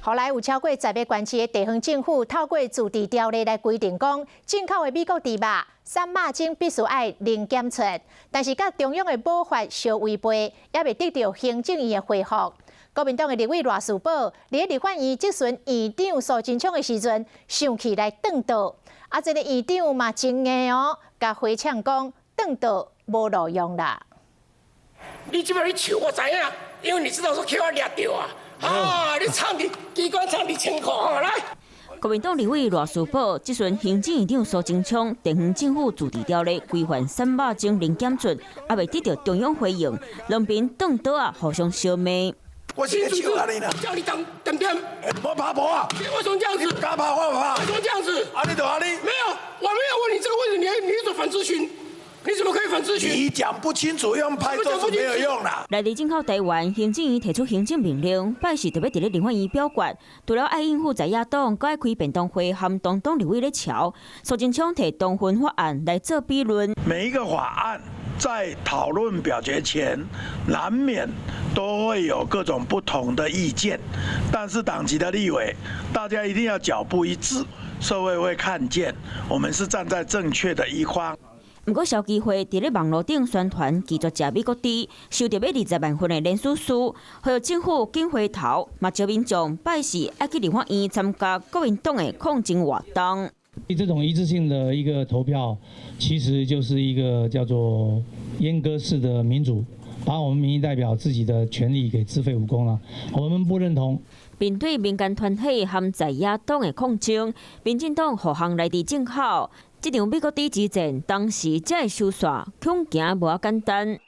後來有超過十个縣市的地方政府透過自治條例來規定，講進口的美國豬肉、瘦肉精必須愛零檢出，但是佮中央的保法相違背，猶未得著行政院的回覆。國民黨的立委賴士葆，佇立法院質詢院長蘇貞昌的時陣，生氣來斷刀。啊，這个院長嘛真硬哦，共回嗆講斷刀無路用啦。你這擺你笑我知影，因為你知道說予我掠著啊。啊！你藏佇機關藏佇倉庫吼來。國民黨立委賴士葆質詢行政院長蘇貞昌，地方政府自治條例規範瘦肉精零檢出，猶未得著中央回應，兩邊斷刀仔，互相相罵。我新竹叫你等等點，我怕無啊？為什麼這樣子？敢怕我怕？為什麼這樣子？啊你就按呢？沒有，我沒有問你這個問題，你你怎麼反質詢？你怎麼可以反質詢？你講不清楚，用拍桌子沒有用啦。來自進口台灣，行政院提出行政命令，拜四特欲佇咧立法院表決。除了愛應付在野黨，閣愛開便當會和同黨立委咧吵。蘇貞昌提同分法案來做比論。每一個法案在討論表決前，難免都會有各種不同的意見，但是黨籍的立委，大家一定要腳步一致，社會會看見我們是站在正確的一方。毋過，消基會佇咧網路頂宣傳拒絕食美國豬，收著欲20萬份的聯署書，呼籲政府緊回頭，嘛召民眾拜四愛去立法院參加國民黨的抗爭活動。這種一致性的一個投票，其實就是一個叫做閹割式的民主，把我們民意代表自己的權利給自廢武功了。我們不認同。面對民間團體和在野黨的抗爭，民進黨護航來佇進口。這場美國豬之戰，當時才會收煞，恐驚無遐簡單。